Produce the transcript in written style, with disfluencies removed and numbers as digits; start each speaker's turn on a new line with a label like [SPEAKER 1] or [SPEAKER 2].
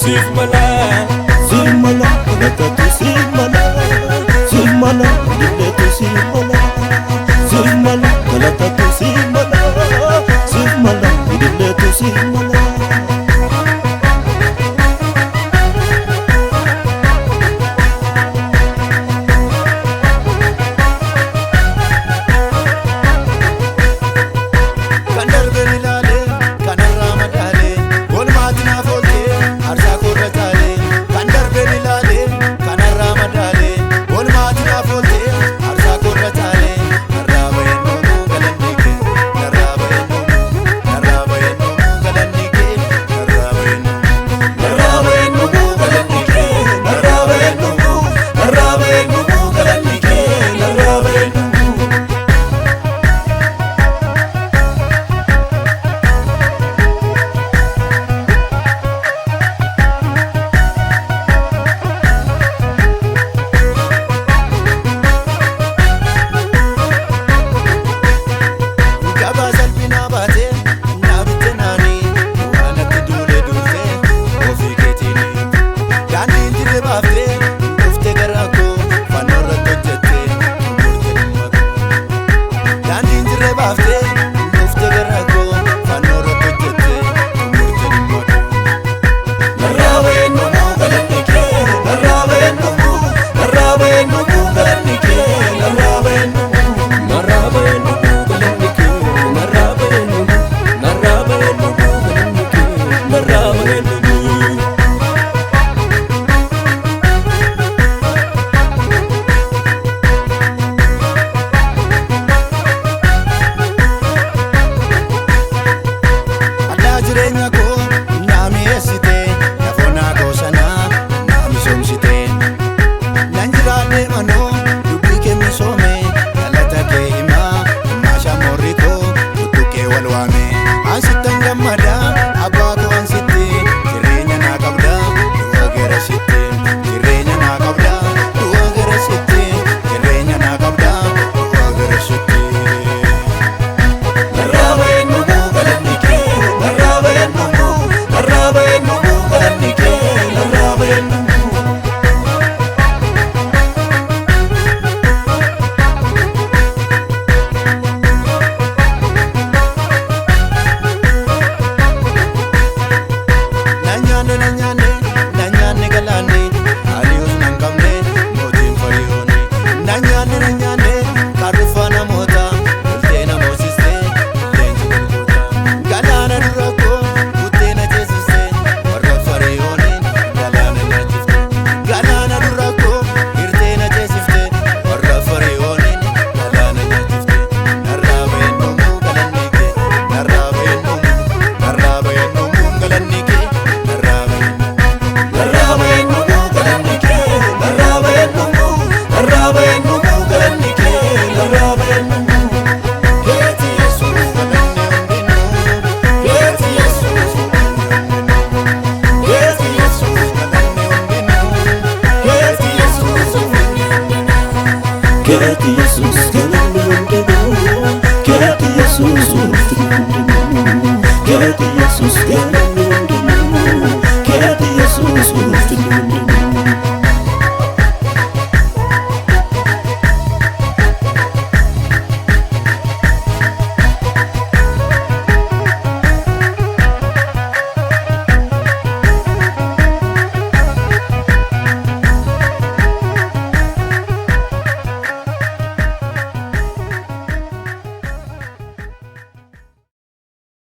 [SPEAKER 1] siif mala,
[SPEAKER 2] siif mala, galatatu siif mala, siif mala, ililleetu siif mala, siif mala, galatatu siif mala, siif mala, ililleetu siif mala.
[SPEAKER 3] Kan darbeen ilaalee, kan irraa madaalee, oolmaati naaf ooltee, aarsaa koorra caalee. Kan darbeen ilaalee, kan irraa madaalee, oolmaati naaf ooltee, aarsaa koorra caalee. Narraa baheen dhumuu galanni kee, narraa baheen dhumuu, narraa baheen dhumuu galanni kee, narraa baheen dhumuu. Narraa baheen dhumuu galanni kee, narraa baheen dhumuu, narraa baheen dhumuu galanni kee, narraa baheen dhumuu. Gabaa salphinaa baatee naa bitte naanii waan atti duule duultee ofii keetiini. Daandiin dirree baaftee dhuftee gara koo fannoo irratti hojjettee murtee dhimma koo. Daandiin dirree baaftee dhuftee gara koo fannoo irratti hojjettee murtee dhimma koo. Narraa baheen dhumuu galanni kee, narraa baheen dhumuu, narraa baheen dhumuu galanni kee, narraa baheen dhumuu.
[SPEAKER 1] Narraa baheen dhumuu galanni kee, narraa baheen dhumuu, narraa baheen dhumuu galanni kee, narraa baheen dhumuu.
[SPEAKER 3] Addaa jireenya koo naa mi'eessite, lafoonaa koo sanaa naa misoomsite. Nan jiraadhe manoo dubbii kee misoome, galata kee himaa maashaa moorri koo tuttuqee wal waame. Ansittan gammada abbaa koo ansitti, jireenya naa qabda du'a gara sitti. Jireenya naa qabda du'a gara sitti, jireenya naa qabda du'a gara sitti. Narraa baheen dhumuu galanni kee, narraa baheen dhumuu, narraa baheen dhumuu galanni kee, narraa baheen dhumuu. Na nyaanne na nyaanne na nyaanne galaanne ari'uus nan qabne mootiin fariyooni. Na nyaanne na nyaanne karruffaa namoota bultee na moosiste leenji golgoota. Galaana dura koo buttee na ceesiste warra fariyooniin galaana nyaachifte. Galaana dura koo hirtee na ceesifte warra fariyooniin galaana nyaachifte. Narraa baheen dhumuu galanni kee, narraa baheen dhumuu, narraa baheen dhumuu galanni kee, narraa baheen dhumuu. Narraa baheen dhumuu galanni kee, narraa baheen dhumuu, narraa baheen dhumuu galanni kee, narraa baheen dhumuu. Keeti Yesuus galanni hundinuu, keeti Yesuus galanni hundinuu, keeti Yesuus galanni hundinuu, keeti Yesuus galanni hundinuu.
[SPEAKER 2] Keeti Yesuus galanni hundinuu, keeti Yesuus ulfinni hundinuu, keeti Yesuus galanni.